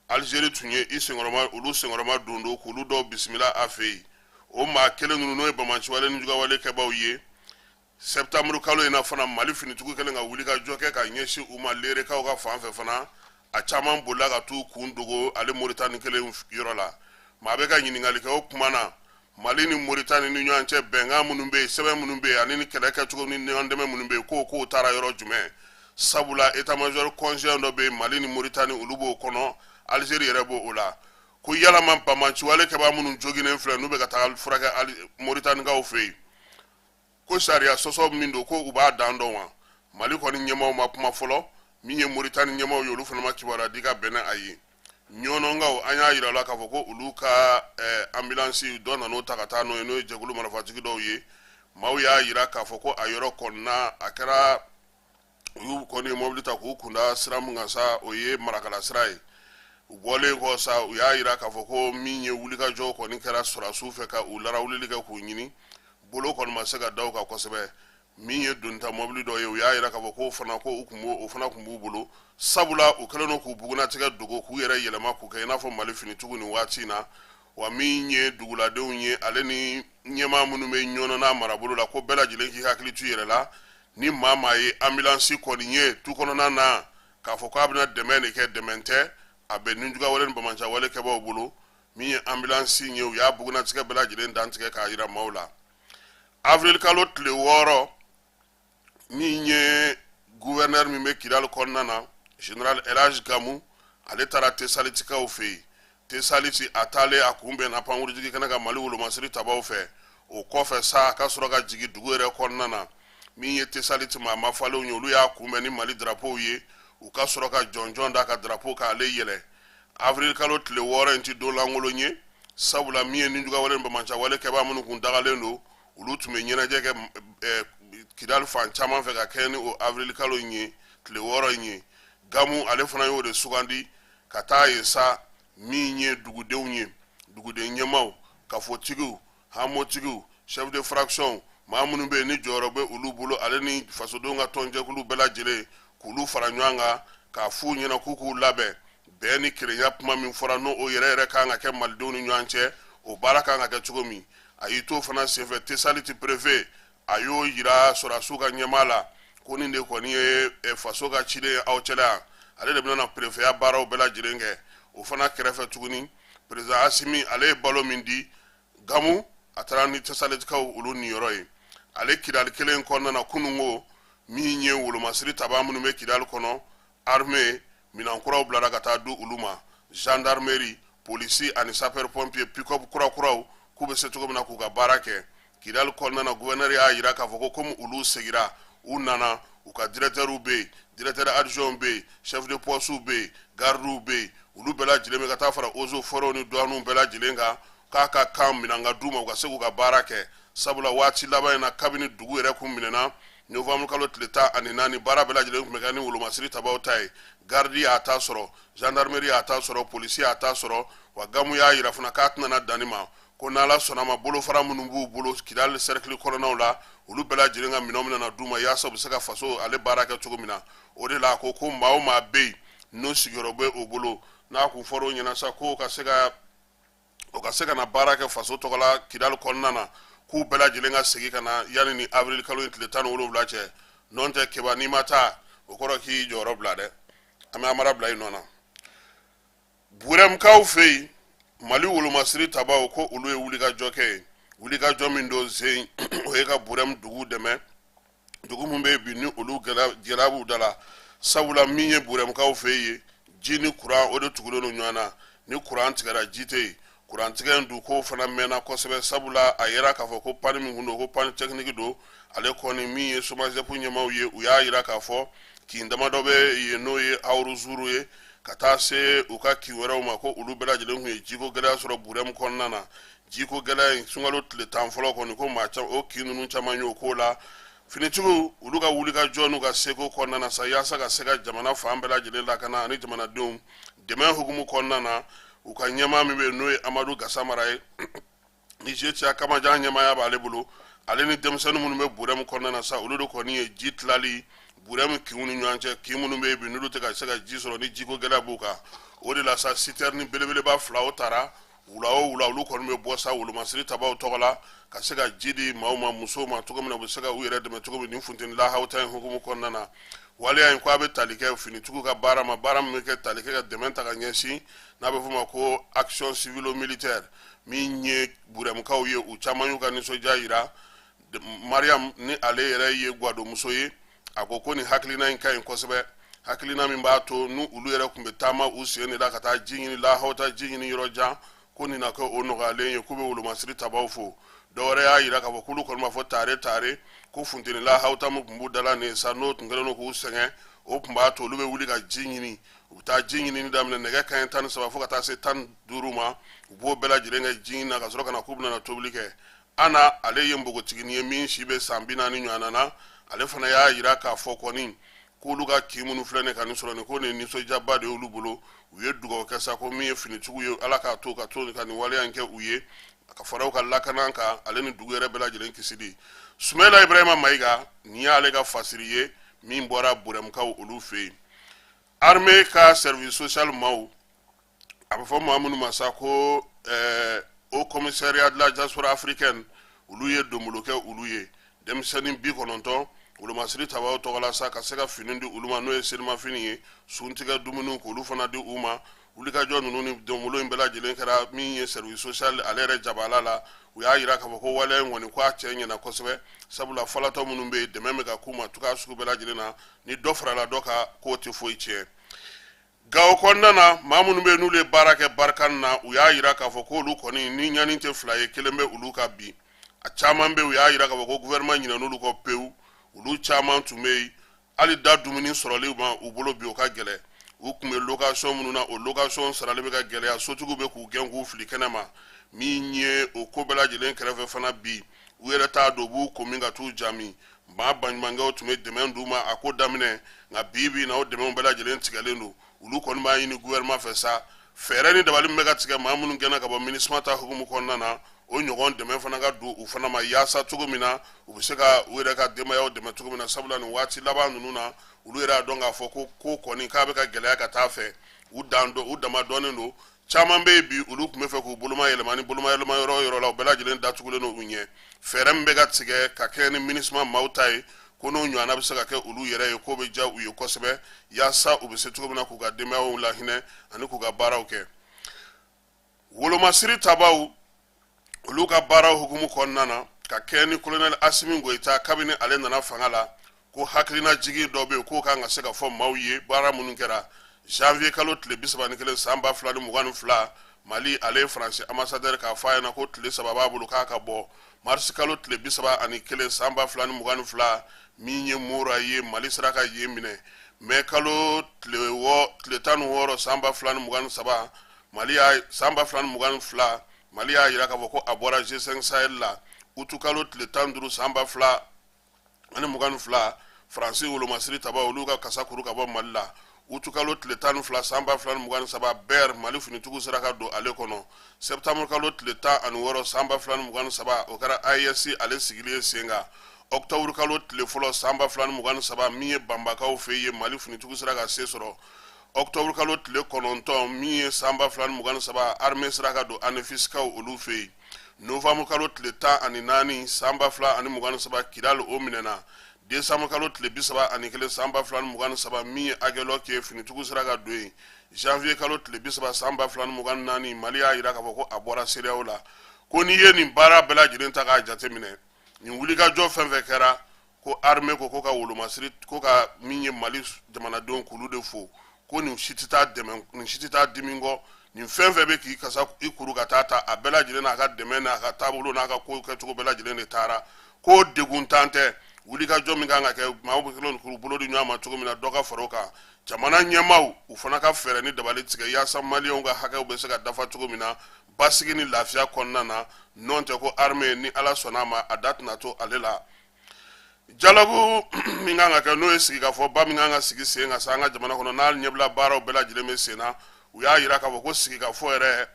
Alizeri tun ye i senkɔrɔma olu senkɔrɔma don don k'olu dɔw bisimila a fɛ yen. O maa kelen ninnu, n'o ye banbaanciwale ni jugawale kɛbaaw ye, septembre kalo in na fana, Mali finitigiw kɛlen ka wuli ka jɔ kɛ ka ɲɛsin u ma Lerekaw ka fan fɛ fana, a caman bolila ka t'u kun dogo ale Moritani kelen yɔrɔ la. Maa bɛ ka ɲininkali kɛ, o tuma na Mali ni Moritani ni ɲɔgɔn cɛ, bɛnkan minnu bɛ yen, sɛbɛn minnu bɛ yen, ani ni kɛlɛ kɛcogo ni ɲɔgɔn dɛmɛ minnu bɛ yen, k'o kow taara yɔrɔ jumɛn? Sabula état major conjoint dɔ bɛ yen Mali ni Moritani, olu b'o kɔnɔ, Alizeri yɛrɛ b'o o la. Ko yalama banbaanciwale kɛbaa minnu joginnen filɛ, n'u bɛ ka taga furakɛ Moritanikaw fɛ yen, ko sariya sɔsɔ min don, ko u b'a dan dɔn wa? Mali kɔni ɲɛmaaw ma kuma fɔlɔ. Min ye Moritani ɲɛmaaw ye, olu fana ma kibaruya di ka bɛn a ye. Ɲɔnɔnkaw, an y'a yira la k'a fɔ ko olu ka ambulance dɔ nan'o ta ka taa n'o ye, n'o ye jɛkulu marifatigi dɔw ye. Maaw y'a yira k'a fɔ ko a yɔrɔ kɔnɔna, a kɛra U y'u kɔni mɔbili ta k'u kunda sira min kan sa, o ye Marakala sira ye. U bɔlen kɔ sa, u y'a yira k'a fɔ ko min ye wulikajɔ kɔni kɛra sɔrɔdasiw fɛ ka u larawulili kɛ k'u ɲini, bolo kɔni ma se ka da u kan kosɛbɛ. Min ye donita mɔbili dɔ ye, u y'a yira k'a fɔ k'o fana ko u kun b'o o fana kun b'u bolo, sabula u kɛlen don k'u bugunatigɛ dogo, k'u yɛrɛ yɛlɛma k'u kɛ i n'a fɔ Mali finitigiw nin waati in na. Wa min ye duguladenw ye, ale ni ɲɛmaa minnu bɛ Ɲɔnɔ n'a marabolo la, ko bɛɛ lajɛlen k'i hakili to i yɛrɛ la. Ni maa maa ye anbilansi kɔni ye tu kɔnɔna na k'a fɔ k'a bɛna dɛmɛ de kɛ, dɛmɛ tɛ, a bɛ nijuguyawale ni banbaanciwale kɛbaaw bolo. Min ye anbilansi ye, u y'a bugunatigɛ bɛɛ lajɛlen dantigɛ k'a yira maaw la. Avril kalo tile 6, min ye gouverneur min bɛ Kidali kɔnɔna na, général Elhadj Gamu, ale taara Tesalitikaw fɛ yen. Tesaliti, a taalen, a kunbɛnna pankurujigi kɛnɛ kan Mali wolomasiri tabaw fɛ. O kɔfɛ sa, a ka sɔrɔ ka jigin dugu yɛrɛ kɔnɔna na. Min ye Tesaliti maa mafalenw ye, olu y'a kunbɛn ni Mali drapeauw ye, u ka sɔrɔ ka jɔnjɔn da ka drapeau k'ale yɛlɛ. Avril kalo tile 6 in tɛ don lankolon ye, sabula min ye nijuguyawale ni banbaanciwale kɛbaa minnu kun dagalen don, olu tun bɛ ɲɛnajɛ kɛ Kidali fan caman fɛ ka kɛɲɛ ni o avril kalo in ye, tile 6 in ye. Gamu ale fana y'o de sugandi ka taa yen sa. Min ye dugudenw ye, duguden ɲɛmaaw, kafotigiw, hamotigiw, chef de fraction, maa minnu bɛ yen ni jɔyɔrɔ bɛ olu bolo, ale ni fasodenw ka tɔnjɛkulu bɛɛ lajɛlen, k'olu fara ɲɔgɔn kan k'a f'u ɲɛna k'u k'u labɛn. Bɛn ni kelenya kuma min fɔra, n'o o yɛrɛ yɛrɛ kan ka kɛ malidenw ni ɲɔgɔn cɛ, o baara kan ka kɛ cogo min. A y'i t'o fana senfɛ, Tesaliti préfet a y'o yira sɔrɔdasiw ka ɲɛmaa la ko nin de kɔni ye faso ka ciden ye aw cɛla yan, ale de bɛna na perefeya baaraw bɛɛ lajɛlen kɛ. O fana kɛrɛfɛ tuguni, président Asimi ale ye balo min di Gamu, a taara ni Tesalitikaw olu niyɔrɔ ye. Ale Kidali kelen kɔnɔna na kununko, min ye wolomasiri tabaa minnu bɛ Kidali kɔnɔ, armée minɛn kuraw bilara ka taa di olu ma, gendarmerie, polisi ani sapeur pompier, pick-up kurakuraw, k'u bɛ se cogo min na k'u ka baara kɛ. Kidali kɔnɔna na, gouverneur y'a yira k'a fɔ ko komi olu segira, u nana, u ka directeurw bɛ yen, directeur adjoint bɛ yen, chef de poste bɛ yen, gardew bɛ yen, olu bɛɛ lajɛlen bɛ ka taa fara eaux et forêts ni douanew bɛɛ lajɛlen kan, k'a ka kan minɛn ka d'u ma, u ka se k'u ka baara kɛ, sabula waati laban in na, kabini dugu yɛrɛ kun minɛna novembre kalo tile 14, baara bɛɛ lajɛlen tun bɛ kɛ ni wolomasiri tabaw ta ye. Garde y'a ta sɔrɔ, gendarmerie y'a ta sɔrɔ, polisi y'a ta sɔrɔ. Wa Gamu y'a yira fana k'a tɛna na danni ma, ko n'Ala sɔnna ma, bolofara minnu b'u bolo Kidali cercle kɔnɔnaw la, olu bɛɛ lajɛlen ka minɛnw bɛna na d'u ma yaasa u bɛ se ka faso ale baara kɛ cogo min na. O de la a ko ko maa o maa bɛ yen n'o sigiyɔrɔ bɛ o bolo, n'a kun fɔra o ɲɛna sa k'o ka se ka o ka se ka na baara kɛ faso tɔgɔ la Kidali kɔnɔna na, k'u bɛɛ lajɛlen ka segin ka na yanni ni avril kalo in tile 17 cɛ. N'o tɛ keba, n'i ma taa, o kɔrɔ k'i jɔyɔrɔ bila dɛ. An bɛ Amara bila i nɔ na. Burɛmukaw fɛ yen, Mali wolomasiri tabaw ko olu ye wulikajɔ kɛ yen. Wulikajɔ min don sen, o ye ka Burɛmu dugu dɛmɛ, dugu min bɛ yen bi ni olu gɛlɛya b'u da la, sabula min ye Burɛmukaw fɛ yen, ji ni kuran, o de tugulen don ɲɔgɔn na. Ni kuran tigɛra, ji tɛ yen. Kurantigɛ in dun, k'o fana mɛnna kosɛbɛ, sabula a yera k'a fɔ ko panne min kun don, ko panne technique don. Ale kɔni, min ye SOMAGEP ɲɛmaaw ye, u y'a yira k'a fɔ kin damadɔ bɛ yen, n'o ye Awuruzuru ye, ka taa se u ka kin wɛrɛw ma, ko olu bɛɛ lajɛlen tun ye jiko gɛlɛya sɔrɔ Burɛmu kɔnɔna na. Jiko gɛlɛya in, sunkalo tile 10 fɔlɔ kɔni, ko maa o kin ninnu caman y'o ko la. Finitigiw olu ka wulikajɔ n'u ka seko kɔnɔna na sa, yaasa ka se ka jamana fan bɛɛ lajɛlen lakana ani jamanadenw dɛmɛ hukumu kɔnɔna na, u ka ɲɛmaa min bɛ yen, n'o ye Amadu Gasamara ye, ni GTIA Kamajan ɲɛmaaya b'ale bolo, ale ni denmisɛnnin minnu bɛ Burɛmu kɔnɔna na sa, olu de kɔni ye ji tilali Burɛmu kinw ni ɲɔgɔn cɛ, kin minnu bɛ yen bi n'olu tɛ ka se ka ji sɔrɔ ni jiko gɛlɛya b'u kan. O de la sa, citerne belebeleba fila o taara. Wula o wula, olu kɔni bɛ bɔ sa wolomasiri tabaw tɔgɔ la ka se ka ji di maaw ma, musow ma, cogo min na u bɛ se ka u yɛrɛ dɛmɛ cogo min nin funteni lahawuta in hukumu kɔnɔna na. Waleya in ko a bɛ tali kɛ finitigiw ka baara ma, baara min bɛ kɛ tali kɛ ka dɛmɛ ta ka ɲɛsin, n'a bɛ f'o ma ko action civilo militaire. Min ye Burɛmukaw ye, u caman y'u ka nisɔndiya yira. Mariam, ni ale yɛrɛ ye gwadonmuso ye, a ko ko nin hakilina in ka ɲi kosɛbɛ, hakilina min b'a to n'u olu yɛrɛ tun bɛ taama u sen de la ka taa ji ɲini lahawuta, ji ɲini yɔrɔ jan, ko nin na kɛ o nɔgɔyalen ye, k'u bɛ wolomasiri tabaw fo. Dɔw wɛrɛ y'a yira k'a fɔ k'olu kɔni b'a fɔ tare tare, ko funteni lahawuta min tun b'u da la nin sa, n'o tun kɛlen don k'u sɛgɛn, o tun b'a to olu bɛ wuli ka ji ɲini. U bɛ taa ji ɲinini daminɛ nɛgɛ kanɲɛ 13 fo ka taa se 15 ma, u b'o bɛɛ lajɛlen kɛ ji ɲini na, ka sɔrɔ ka na k'u bɛna tobili kɛ. Ana, ale ye npogotiginin ye min si bɛ san 40 ɲɔgɔnna na, ale fana y'a yira k'a fɔ kɔni K'olu ka kin minnu filɛ nin ka nin sɔrɔ nin ko nin nisɔndiyaba de y'olu bolo. U ye dugawu kɛ sa ko min ye finitigiw ye, Ala k'a to ka to ka nin waleya in kɛ u ye, ka fara u ka lakana kan, ale ni dugu yɛrɛ bɛɛ lajɛlen kisili. Sumayila Ibrahima Mayiga, nin y'ale ka fasiri ye min bɔra Burɛmukaw olu fɛ yen. Armée ka service social maaw, a bɛ fɔ maa minnu ma sa ko Haut Commissariat de la diaspora africaine, olu ye donbolo kɛ olu ye denmisɛnnin 90 wolomasiri tabaw tɔgɔ la sa, ka se ka fini di olu ma, n'o ye selimafini ye, suntigɛ dumuniw k'olu fana di u ma. Wulikajɔ ninnu ni donbolo in bɛɛ lajɛlen kɛra min ye service social ale yɛrɛ jabala la. U y'a yira k'a fɔ ko waleya in kɔni, ko a cɛ ɲɛna kosɛbɛ, sabula falatɔ minnu bɛ yen, dɛmɛ bɛ ka k'u ma cogoya sugu bɛɛ lajɛlen na. Ni dɔ farala dɔ kan, k'o tɛ foyi tiɲɛ. Gawo kɔnɔna na, maa minnu bɛ yen n'olu ye baara kɛ Barkhane na, u y'a yira k'a fɔ k'olu kɔni ni ɲani tɛ fila ye, kelen bɛ olu kan bi. A caman bɛ yen, u y'a yira k'a fɔ ko gouvernement ɲinɛn'olu kɔ pewu. Olu caman tun bɛ yen, hali da dumuni sɔrɔli ma u bolo bi, o ka gɛlɛn. U tun bɛ location minnu na, o location sarali bɛ ka gɛlɛya, sotigiw bɛ k'u gɛn k'u fili kɛnɛ ma. Min ye o ko bɛɛ lajɛlen kɛrɛfɛ fana bi, u yɛrɛ t'a dɔn u b'u ko min ka t'u jami. Maa baɲumankɛw tun bɛ dɛmɛ d'u ma a ko daminɛ, nka bi bi in na, o dɛmɛw bɛɛ lajɛlen tigɛlen don. Olu kɔni b'a ɲini gouvernement fɛ sa, fɛɛrɛ ni dabali min bɛ ka tigɛ maa minnu gɛnna ka bɔ MINUSMA ta hukumu kɔnɔna na, o ɲɔgɔn dɛmɛ fana ka don u fana ma, yaasa cogo min na u bɛ se ka u yɛrɛ ka denbayaw dɛmɛ cogo min na, sabula nin waati laban ninnu na, olu yɛrɛ y'a dɔn k'a fɔ ko ko kɔni k'a bɛ ka gɛlɛya ka taa fɛ. U dan u dama dɔnnen don. Caman bɛ yen bi, olu tun bɛ fɛ k'u boloma yɛlɛma ni boloma yɛlɛma yɔrɔ o yɔrɔ la, u bɛɛ lajɛlen datugulen don u ɲɛ. Fɛɛrɛ min bɛ ka tigɛ ka kɛ ni MINUSMA maaw ta ye, ko n'o ɲɔgɔnna bɛ se ka kɛ olu yɛrɛ ye, k'o bɛ diya u ye kosɛbɛ, yaasa u bɛ se cogo min na k'u ka denbayaw lahinɛ ani k'u ka baaraw kɛ. Wolomasiri tabaw olu ka baaraw hukumu kɔnɔna na, ka kɛ ni colonel Asimi Goyita, kabini ale nana fanga la, ko hakilina jigin dɔ bɛ yen k'o kan ka se ka fɔ maaw ye. Baara minnu kɛra janvier kalo tile 31 san 2022, Mali ale ye Faransi ambassadeur k'a fɔ a ɲɛna ko tile 3 b'a bolo k'a ka bɔ. Mars kalo tile 31 san 2022, min ye Mora ye, Mali sera ka yen minɛ. Mɛ kalo tile 16 san 2023, Mali y'a san 2022, Mali y'a yira k'a fɔ ko a bɔra G5 Sahel la. Utukalo tile 15 san 2022, Faransi wolomasiri taba olu ka kasa kuru ka bɔ Mali la. Utukalo tile 12 san 2023, Ber, Mali finitigiw sera ka don ale kɔnɔ. Sɛptanburu kalo tile 16 san 2023, o kɛra AES ale sigili ye sen kan. Ɔkutɔburu kalo tile fɔlɔ san 2023, min ye Banbakaw fɛ yen, Mali finitigiw sera ka se sɔrɔ. Ɔkutɔburu kalo tile 9 min ye san 2023, armée sera ka don Anéfis-kaw olu fɛ yen. Novanburu kalo tile 14 san 2023, Kidali o minɛna. Desanburu kalo tile 31 san 2023, min ye Aguelhok ye, finitigiw sera ka don yen. Janvier kalo tile 30 san 2024, Mali y'a yira k'a fɔ ko a bɔra CEDEAO la. Ko n'i ye nin baara bɛɛ lajɛlen ta k'a jateminɛ, nin wulikajɔ fɛn fɛn kɛra, ko armée ko ka wolomasiri ko ka min ye Mali jamanadenw k'olu de fo, ko nin si tɛ taa dɛmɛ, nin si tɛ taa dimi kɔ. Nin fɛn fɛn bɛ k'i kasa i kuru ka taa ta, a bɛɛ lajɛlen n'a ka dɛmɛ n'a ka taabolo n'a ka ko kɛcogo bɛɛ lajɛlen de taara, ko degun tan tɛ. Wulikajɔ min kan ka kɛ, maaw bɛ kelen k'u bolo di ɲɔgɔn ma cogo min na, dɔ ka fara o kan. Jamana ɲɛmaaw, u fana ka fɛɛrɛ ni dabali tigɛ yaasa maliyɛnw ka hakɛw bɛ se ka dafa cogo min na basigi ni lafiya kɔnɔna na. Nɔn tɛ ko armée, ni Ala sɔnna a ma, a da tɛna to ale la. Dialogue min kan ka kɛ, n'o ye sigikafɔba min kan ka sigi sen kan sa an ka jamana kɔnɔ, n'a ɲɛbila baaraw bɛɛ lajɛlen bɛ sen na, u y'a yira k'a fɔ ko sigikafɔ yɛrɛ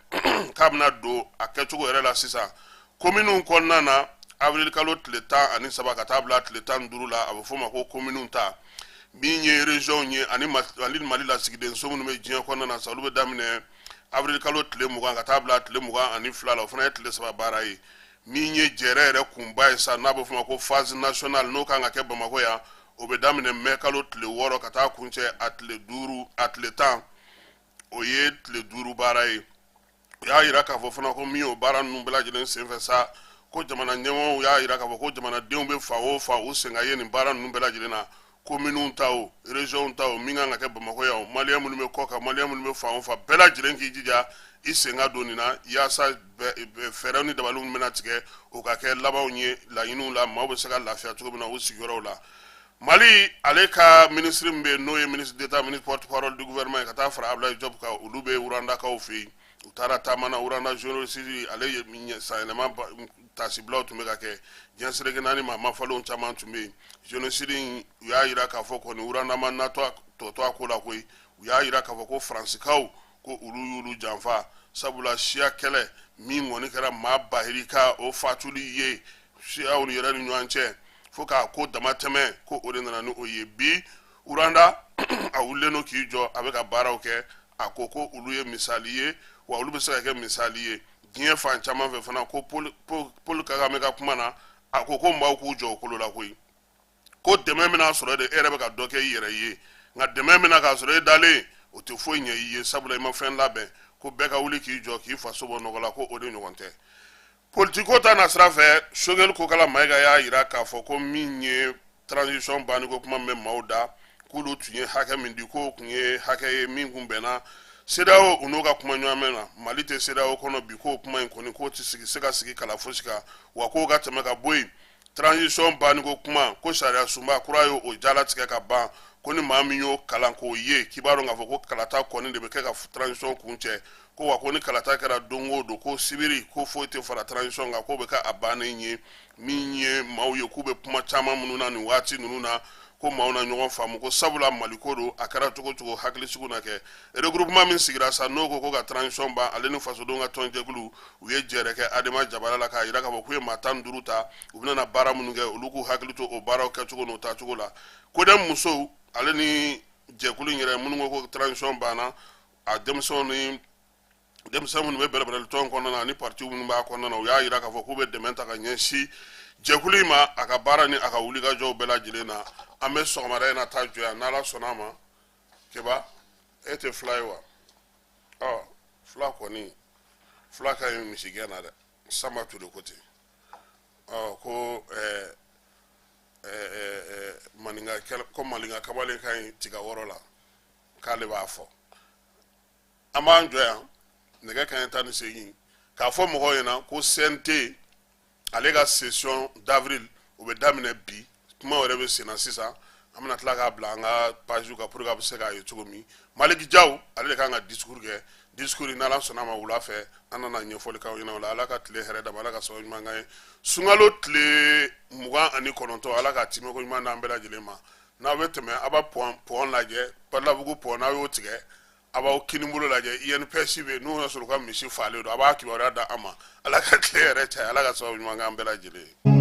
k'a bɛna don a kɛcogo yɛrɛ la sisan kominiw kɔnɔna na, avril kalo tile 13 ka taa bila tile 15 la. A bɛ f'o ma ko kominiw ta. Min ye regionw ye ani Mali lasigidenso minnu bɛ diɲɛ kɔnɔna na sa, olu bɛ daminɛ avril kalo tile 20 ka taa bila tile 22 la, o fana ye tile 3 baara ye. Min ye jɛrɛ yɛrɛ kunba ye sa, n'a bɛ f'o ma ko phase nationale, n'o kan ka kɛ Bamakɔ yan, o bɛ daminɛ mɛ kalo tile 6 ka taa kuncɛ a tile 5, a tile 10, o ye tile 5 baara ye. U y'a yira k'a fɔ fana ko min y'o baara ninnu bɛɛ lajɛlen senfɛ sa, ko jamana ɲɛmɔgɔw y'a yira k'a fɔ ko jamanadenw bɛ fan o fan, u sen ka ye nin baara ninnu bɛɛ lajɛlen na, kominiw ta o, regionw ta o, min kan ka kɛ Bamakɔ yan o, maliyɛn minnu bɛ kɔ kan, maliyɛn minnu bɛ fan o fan, bɛɛ lajɛlen k'i jija i sen ka don nin na, yaasa fɛɛrɛw ni dabaliw bɛna tigɛ, o ka kɛ labanw ye laɲiniw la, maaw bɛ se ka lafiya cogo min na u sigiyɔrɔw la. Mali ale ka minisiri min bɛ yen, n'o ye ministre d'État, ministre porte-parole du gouvernement ye, ka taa fara Abdoulaye Diop kan, olu bɛ Rwandakaw fɛ yen. U taara taama na Rwanda génocide ale ye min ye, sanyɛlɛma taasibilaw tun bɛ ka kɛ diɲɛ seleke naani, maa mafalenw caman tun bɛ yen. Génocide in, u y'a jira k'a fɔ kɔni Rwanda ma natɔ tɔ to a ko la koyi. U y'a jira k'a fɔ ko Faransikaw ko olu y'olu janfa, sabula siya kɛlɛ min kɔni kɛra maa bahirika o fatuli ye siyaw ni yɛrɛ ni ɲɔgɔn cɛ fo k'a ko dama tɛmɛ, ko o de nana ni o ye. Bi Rwanda a wulilen don k'i jɔ, a bɛ ka baaraw kɛ. A ko ko olu ye misali ye, wa olu bɛ se ka kɛ misali ye diɲɛ fan caman fɛ fana. Ko Paul Kagame ka kuma na, a ko ko maaw k'u jɔ o kolo la koyi, ko dɛmɛ bɛna sɔrɔ de, e yɛrɛ bɛ ka dɔ kɛ i yɛrɛ ye, nka dɛmɛ bɛna k'a sɔrɔ e dalen, o tɛ foyi ɲɛ i ye, sabula i ma fɛn labɛn. Ko bɛɛ ka wuli k'i jɔ k'i faso bɔ nɔgɔ la, ko o de ɲɔgɔn tɛ. Politiko ta na sira fɛ, Choguel Kokala Mayiga y'a jira k'a fɔ ko min ye transition banni ko kuma min bɛ maaw da, k'olu tun ye hakɛ min di, k'o tun ye hakɛ ye min kun bɛnna CEDEAO u n'o ka kuma ɲɔgɔnmɛ na. Mali tɛ CEDEAO kɔnɔ bi, k'o kuma in kɔni k'o tɛ se ka sigi kala fosi kan, wa k'o ka tɛmɛ ka bɔ yen. Transition banni ko kuma, ko sariya sunba kura ye o jalatigɛ ka ban, ko ni maa min y'o kalan k'o ye, k'i b'a dɔn k'a fɔ ko kalata kɔni de bɛ kɛ ka transition kuncɛ. Ko wa ko ni kalata kɛra don o don, ko sibiri, ko foyi tɛ fara transition kan, k'o bɛ kɛ a bannen ye. Min ye maaw ye k'u bɛ kuma caman minnu na nin waati ninnu na, ko maaw na ɲɔgɔn faamu, ko sabula Maliko don, a kɛra cogo cogo hakilisigiw na kɛ. Regroupement min sigira sa, n'o ko ko ka transition ban, ale ni fasodenw ka tɔnjɛkulu, u ye jɛrɛ kɛ Adema jabala la k'a jira k'a fɔ k'u ye maa 15 ta. U bɛna na baara minnu kɛ, olu k'u hakili to o baaraw kɛcogo n'o taacogo la. CODEM musow ale ni jɛkulu in yɛrɛ minnu ko ko transition banna, a denmisɛnw ni denmisɛn minnu bɛ bɛrɛbɛrɛli tɔn kɔnɔna na ani parti minnu b'a kɔnɔna na, u y'a jira k'a fɔ k'u bɛ dɛmɛ ta ka ɲɛsin jɛkulu in ma, a ka baara ni a ka wulikajɔw bɛɛ lajɛlen na. An bɛ sɔgɔmada in na taa jɔ yan, n'Ala sɔnna a ma. Keba, e tɛ fila ye wa? Ɔ, fila kɔni, fila ka ɲi misigɛn na dɛ. Sanba Ture ko ten. Ɔ, ko ɛɛ ɛɛ maninka, ko maninka kamalen ka ɲi tiga wɔrɔ la, k'ale b'a fɔ. An b'an jɔ yan nɛgɛ kanɲɛ 18 k'a fɔ mɔgɔw ɲɛna ko CNT ale ka session d'avril, o bɛ daminɛ bi. Kuma yɛrɛ bɛ senna sisan, an bɛna tila k'a bila an ka page kan pour que a bɛ se k'a ye cogo min. Maliki Jaw ale de kan ka discours kɛ. Discours, n'Ala sɔnna a ma, wula fɛ an nana ɲɛfɔli k'aw ɲɛna o la. Ala ka tile hɛrɛ d'a ma, Ala ka sababu ɲuman k'an ye. Sunkalo tile 29, Ala ka timɛko ɲuman d'an bɛɛ lajɛlen ma. N'aw bɛ tɛmɛ, a b'a pont lajɛ, Badalabugu pont, n'aw y'o tigɛ, a b'aw kinibolo lajɛ, INPS bɛ n'o y'a sɔrɔ u ka misi falen don, a b'a kibaruya da an ma. Ala ka tile yɛrɛ caya, Ala ka sababu ɲuman k'an bɛɛ lajɛlen ye.